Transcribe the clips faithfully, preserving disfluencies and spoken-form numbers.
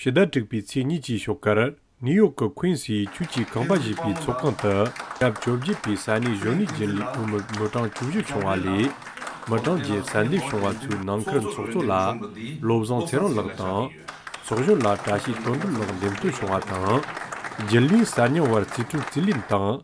ཕྱི་ཟླ་དྲུག་པའི་ཚེས་གཉིས་ཀྱི་ཞོགས་ཀར། ནིའུ་ཡོག་གི་ཁུན་སི་ཆུ་སྐྱེས་ཁང་པ་ཞེས་པའི་ཚོགས་ཁང་དུ། སྐབས་བཅོ་བརྒྱད་པའི་ས་གནས་གཞོན་ནུའི་རྒྱུན་ལས་འོས་མི་མི་གྲངས་བཅུ་བཞི་བྱུང་བ་ལས། མི་གྲངས་བརྒྱད་གསལ་འདེབས་བྱུང་བ་ཚོའི་ནང་ཁུལ་ཚོགས་གཙོ་ལ་བློ་བཟང་ཚེ་རིང་ལགས་དང་། ཚོགས་གཞོན་ལ་བཀྲ་ཤིས་དོན་གྲུབ་ལགས་འདེམས་ཐོན་བྱུང་བ་དང་། རྒྱུན་ལས་གསར་རྙིང་བར་རྩིས་སྤྲོད་རྩིས་ལེན་དང་།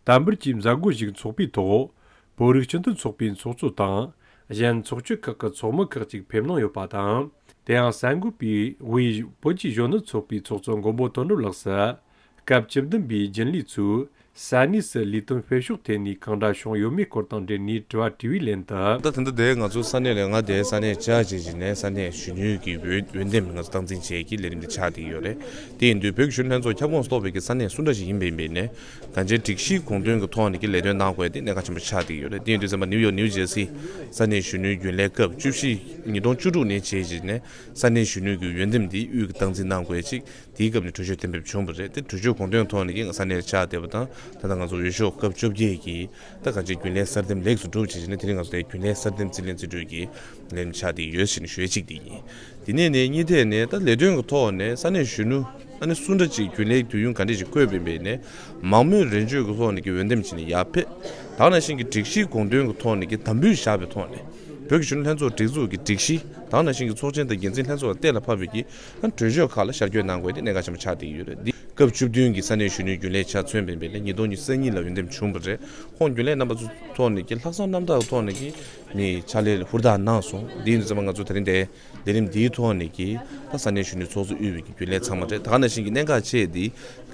དམ་འབུལ་གྱི་མཛད་སྒོ་ཞིག་འཚོགས་པའི་ཐོག་བོད་རིགས་སྤྱི་མཐུན་ཚོགས་པའི་ཚོགས་གཙོ་དང་། གཞན་ཚོགས་སྤྱི་ཁག་གི་ཚོགས་མི་ཁག་ཅིག་ཕེབས་གནང་ཡོད་པ་དང་། དེ་ཡང་གསར་འགོད་པས་དབུས་བོད་ཀྱི་གཞོན་ནུ་ཚོགས་པའི་ཚོགས་གཙོ་མགོན་པོ་དོན་གྲུབ་ལགས་སུ། སྐབས་བཅུ་བདུན་པའི་རྒྱུན་ལས་ཚོས་ས་གནས་སུ་ལས་དོན་སྤེལ་ཕྱོགས་ཐད་ནས་གང་འདྲ་བྱུང་ཡོད་མེད་སྐོར་དང་འབྲེལ་ནས་དྲི་བ་དྲིས་པའི་ལན་དུ། ད་ད་ལྟ་དེ་ང་ཚོ་ས་གནས་ལ་ང་དེ་ས་གནས་བཅར་བྱས་བྱས་ནས་ས་གནས་གཞོན་ནུའི་གི་འོས་འོས་འདེམས་ང་ཚོ་སྟངས་འཛིན་བྱེད་ཀྱི་ལས་རིམ་དེ་ཆགས་བསྡད་ཡོད་རེད། དེ་ཡིན་དུས་བོད་ཀྱི་གཞོན་ནུ་ལྷན་ཚོགས་ཁྱབ་ཁོངས་སུ་གཏོགས་པའི་གི་ས་གནས་སུ་འདྲ་ཞིག་ཡིན་པའི་ཡིན་པའི་ནས། གང་ཅིའི་སྒྲིག་གཞིའི་དགོངས་དོན་གྱི་ཐོག་ནས་ཀྱི་ལས་དོན་གནང་དགོས་དེ་གནད་འགག་ཆེན་པོ་ཆགས་བསྡད་ཡོད་རེད། དེ་ཡིན་དུས་ཙམ་པ་ནིའུ་ཡོག་ནིའུ་ཇེར་སི་ས་གནས་གཞོན་ནུའི་རྒྱུན་ལས་སྐབས་བཅུ་བཞི་ཉིས་སྟོང་བཅུ་དྲུག་ནས་བྱས་བྱས་ནས་ས་གནས་གཞོན་ནུའི་གི་འོས་འདེམས་འདི་དབུས་ཀྱི་སྟངས་འཛིན་གནང་དགོས་ཅིག་དེའི་སྐབས་ནས་གྲོས་ཆོད་གཏན་འབེབས་བྱུང་བ་རེད། དེ་གྲོས་ཆོད་དགོངས་དོན་ཐོག་ནས་ཀྱི་ས་གནས་ཆགས་བསྡད་པ་དང་། ད་ལྟ་ང་ཚོ་འོས་ཤོག་སྐབས་བཅོ་བརྒྱད་ཀྱི་ད་གང་ཅིའི་རྒྱུན་ལས་གསར་འདེམས་ལེགས་སུ་གྲུབ་བྱས་བྱས་ནས་དེ་རིང་ང་ཚོ་དེ་རྒྱུན་ལས་གསར་འདེམས་རྩིས་ལེན་རྩིས་སྤྲོད་ཀྱི་ལས་རིམ་ཆགས་བསྡད་ཡོད་ཟེར་ནས་ཞུ་ཡས་གཅིག་དེ་ཡིན། དེ་ནས་ནས་གཉིས་ཐད་ནས་ད་ལས་དོན་གྱི་ཐོག་ནས་ས་གནས་གཞོན་ནུ་ཨ་ནི་སུ་འདྲ་ཅིག་རྒྱུན་ལས་དུས་ཡུན་ག་འདྲ་ཞིག་བསྐོས་པ་ཡིན་པས་ནས་མང་མོས་རེ་བཅོལ་གྱི་ཐོག་ནས་ཀྱི་འོས་འདེམས་བྱས་ནས་ཡར་ཕེབས། ད་ག་ནང་བཞིན་གྱི་སྒྲིག་གཞིའི་དགོངས་དོན་གྱི་ཐོག་ནས་ཀྱི་དམ་འབུལ་བཞག་པའི་ཐོག་ནས་བོད་ཀྱི་གཞོན་ནུ་ལྷན་ཚོགས་སྒྲིག་འཛུགས་ཀྱི་སྒྲིག་གཞི་ད་ག་ནང་བཞིན་གྱི་ཚོགས་ཆེན་དང་འགན་འཛིན་ལྷན་ཚོགས་ལ་གཏན་ལ་ཕབ་པའི་ཀྱི་ཨ་གྲོས་ཆོད་ཁག་ལ་ཤར་བསྐྱོད་གནང་དགོས་དེ་གནད་འགག་ཆེན་པོ་ཆགས་བསྡད་ཡོད་རེད། འདི་སྐབས་བཅུ་བདུན་གྱི་ས་གནས་གཞོན་ནུའི་རྒྱུན་ལས་ཆ་མཚོན་པ་ཡིན་པས་ནས་ཉིས་སྟོང་ཉི་ཤུ་རྩ་གཉིས་ལ་འོས་འདེམས་བྱུང་བ་རེད། ཁོང་རྒྱུན་ལས་རྣམ་པ་ཚོའི་ཐོག་ནས་ཀྱི་ལྷག་བསམ་རྣམ་དག་གི་ཐོག་ནས་ཀྱི་མི་ཕྱག་ལས་ལ་ཧུར་ཐག་གནང་སོང་། འདི་ཡིན་དུས་ཙམ་པ་ང་ཚོ་དེ་རིང་འདིར་ལས་རིམ་འདིའི་ཐོག་ནས་ཀྱི་ད་ས་གནས་གཞོན་ནུའི་ཚོགས་གཙོ་དབུས་པའི་ཀྱི་རྒྱུན་ལས་ཚང་མ་རེད། ད་ག་ནང་བཞིན་གྱི་གནད་འགག་ཆེ་འདི་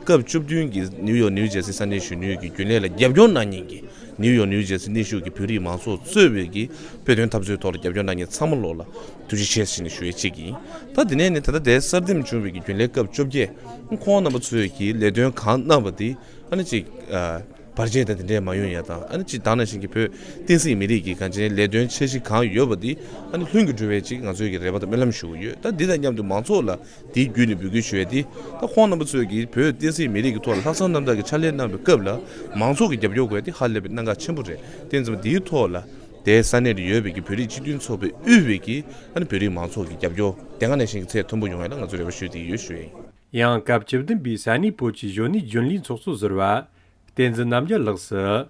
སྐབས་བཅུ་བདུན་གྱི་ནིའུ་ཡོག་ནིའུ་ཇེར་སི་ས་གནས་གཞོན་ནུའི་ཀྱི་རྒྱུན་ལས་ལ་རྒྱབ་སྐྱོར་གནང་མཁན་གྱི་ནིའུ་ཡོག་ནིའུ་ཇེར་སི་གནས་བཞུགས་ཀྱི་བོད་རིགས་མང་ཚོགས་གཙོས་པའི་ཀྱི་བོད་དོན་འཐབ་རྩོད་ཐོག་ལ་རྒྱབ་སྐྱོར་གནང་མཁན་ཚང་མ་ལོག་ལ་ཐུགས་རྗེ་ཆེ་ཟེར་ནས་ཞུ་ཡས་གཅིག་ཡིན། ད་དེ་ནས་ནི་ད་ལྟ་དེ་གསར་འདེམས་བྱུང་བའི་ཀྱི་རྒྱུན་ལས་སྐབས་བཅོ་བརྒྱད་ཁོང་རྣམ་པ་ཚོས་ཀྱི་ལས་དོན་གང་གནང་བ་དེ་ཨ་ནི་ཅིག་ཨ། བར་ཆད་དང་དེ་འདྲས་མ་ཡོང་ཡ་དང་། ཨ་ནི་སྤྱིར་བཏང་ནང་བཞིན་གྱི་བོད་བསྟན་སྲིད་མི་རིགས་ཀྱི་གང་ཅི་ལས་དོན་འཆར་གཞི་གང་ཡོད་པ་འདི་ཨ་ནི་ལྷུན་གྱིས་གྲུབ་པའི་ཅིག་ང་ཚོས་ཀྱི་རེ་བ་དང་སྨོན་ལམ་ཞུ་གི་ཡོད། ད་འདི་དང་མཉམ་དུ་མང་ཚོགས་ལ་དེའི་བརྒྱུད་ནས་འབོད་སྐུལ་ཞུ་ཡ་འདི་ད་ཁོང་རྣམ་པ་ཚོས་ཀྱི་བོད་བསྟན་སྲིད་མི་རིགས་ཀྱི་ཐོག་ལ་ལྷག་བསམ་རྣམ་དག་གི་ཕྱག་ལས་གནང་བའི་སྐབས་ལ་མང་ཚོགས་ཀྱི་རྒྱབ་སྐྱོར་དགོས་ཡ་འདི་ཧ་ལས་པའི་གནད་འགག་ཆེན་པོ་རེད། དེ་ཙམ་འདིའི་ཐོག་ལ་དེའི་ས་གནས་ལ་ཡོད་པའི་ཀྱི་བོད་རིགས་སྤྱི་མཐུན་ཚོགས་པའི་དབུས་པའི་ཀྱི་ཨ་ནི་བོད་རིགས་མང་ཚོགས་ཀྱི་རྒྱབ་སྐྱོར་དེ་སྔ་ནང་བཞིན་གྱི་ཚད་མཐོན་པོ་ཡོང་ཡ་ལ་ང་ཚོས་རེ་བ་ཞུ་བསྡད་ཡོད་ཞུ་ཡ་ཡིན། ཡང་སྐབས་བཅུ་བདུན་པའི་ས་གནས་བོད་ཀྱི་གཞོན་ནུའི་རྒྱུན་ལས་ཚོགས་གཙོ་ཟུར་པ། བསྟན་འཛིན་རྣམ་རྒྱལ་ལགས་སུ།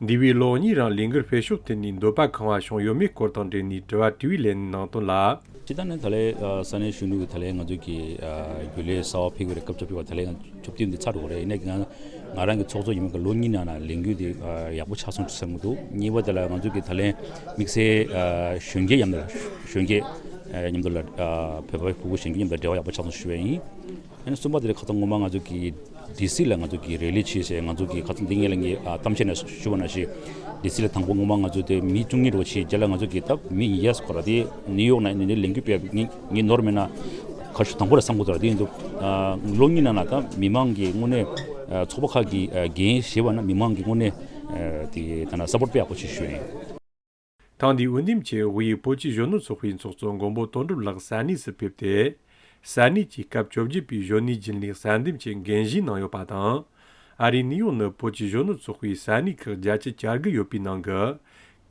འདས་པའི་ལོ་གཉིས་རིང་ལས་འགུལ་སྤེལ་ཕྱོགས་ཐད་ནས་འདོད་པ་ཁེངས་པ་བྱུང་ཡོད་མེད་སྐོར་དང་འབྲེལ་ནས་དྲི་བ་དྲིས་པའི་ལན་གནང་དོན་ལ། སྤྱིར་བཏང་ནས་ད་ལན་ས་གནས་གཞོན་ནུ་གི་ད་ལན་ང་ཚོ་གི་རྒྱུན་ལས་གསར་པ་ཕེབས་ཀྱི་རེད། སྐབས་བཅོ་བརྒྱད་པ་ད་ལན་བཅོ་བརྒྱད་འདི་ཚར་འགྲོ་གི་རེད། ཡིན་ནའི་ང་ང་རང་གི་ཚོགས་གཙོ་ཡིན་པའི་ལོ་གཉིས་ནང་ལ་ལས་འགུལ་འདི་ཡག་པོ་ཆགས་སོང་བསམ་གྱི་འདུག་གཉིས་པ་དེ་ལ་ང་ཚོ་གི་ད་ལན་དམིགས་བསལ་གཞོན་སྐྱེས་མཉམ་དུ་གཞོན་སྐྱེས་མཉམ་དུ་ལ་བོད་པ་ཕྲུ་གུ་གཞོན་སྐྱེས་མཉམ་དུ་འབྲེལ་བ་ཡག་པོ་ཆགས་སོང་ཞུ་བ་ཡིན། ཨ་ནི་གསུམ་པ་དེ་ལ་ཁ་སང་སྔོན་མ་ང་ཚོ་གི་ཌི་སི་ལ་ང་ཚོ་གི་རེ་ལི་བྱས་བྱས། ང་ཚོ་གི་ཁ་སང་འདི་ངེད་ལ་ངས་ཨ་གཏམ་བཤད་ནང་ཞུ་བ་ནང་བཞིན་ཌི་སི་ལ་དང་པོ་སྔོན་མ་ང་ཚོ་དེ་མི་བཅུ་གཉིས་འགྲོ་བྱས་རྗེས་ལ་ང་ཚོ་གི་ད་མི་ཡས་ཁོ་ར་དེ་ནིའུ་ཡོག་ནང་ནས་ལས་འགུལ་སྤེལ་ངས་ངས་ནོར་མེད་ན་ཁ་ཤུ་དང་པོ་ར་བསམ་གོ་ད་ར་དེ་ཡིན་འདུག་ཨ་ལོ་གཉིས་ནང་ལ་ད་མི་མང་གི་དངོས་གནས་ཨ་ཚོགས་པ་ཁག་གི་ཨ་འགན་བཞེས་པ་ན་མི་མང་གི་དངོས་གནས་ཨ་དེ་ད་ན་སཔོར་དཔེ་ཡག་པོ་ཞིག་ཞུ་ཡིན། ཐེངས་འདིའི་འོས་འདེམས་ཆེད་དབུས་བོད་ཀྱི་གཞོན་ནུ་ཚོགས་པའི་ཚོགས་གཙོ་མགོན་པོ་དོན་གྲུབ་ལགས་ས་གནས་སུ་ཕེབས་ཏེ། ས་གནས་ཀྱི་སྐབས་བཅོ་བརྒྱད་པའི་གཞོན་ནུའི་རྒྱུན་ལས་གསར་འདེམས་ཆེད་འགན་བཞེས་གནང་ཡོད་པ་དང་། ཨ་རིའི་ནིའུ་ཡོག་ནི་བོད་ཀྱི་གཞོན་ནུ་ཚོགས་པའི་ས་གནས་ཁག་བརྒྱད་ཅུ་གྱ་དགུ་ཡོད་པའི་ནང་གི་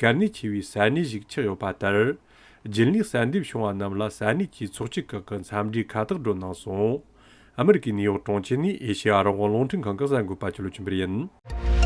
གལ་གནད་ཆེ་བའི་ས་གནས་ཤིག་ཆགས་ཡོད་པ་ལྟར། རྒྱུན་ལས་གསར་འདེམས་བྱུང་བ་རྣམས་ལ་ས་གནས་ཀྱི་ཚོགས་སྐྱིད་ཁག་གི་འཚམས་འདྲིའི་ཁ་བཏགས་སྒྲོན་གནང་སོང་། ཨ་མི་རི་ཀའི་ནིའུ་ཡོག་གྲོང་ཁྱེར་ནས་ཨེ་ཤེ་ཡ་རང་དབང་རླུང་འཕྲིན་ཁང་གི་གསར་འགོད་པ་ཆོས་ལོ་ཆོས་འཕེལ་ཡིན།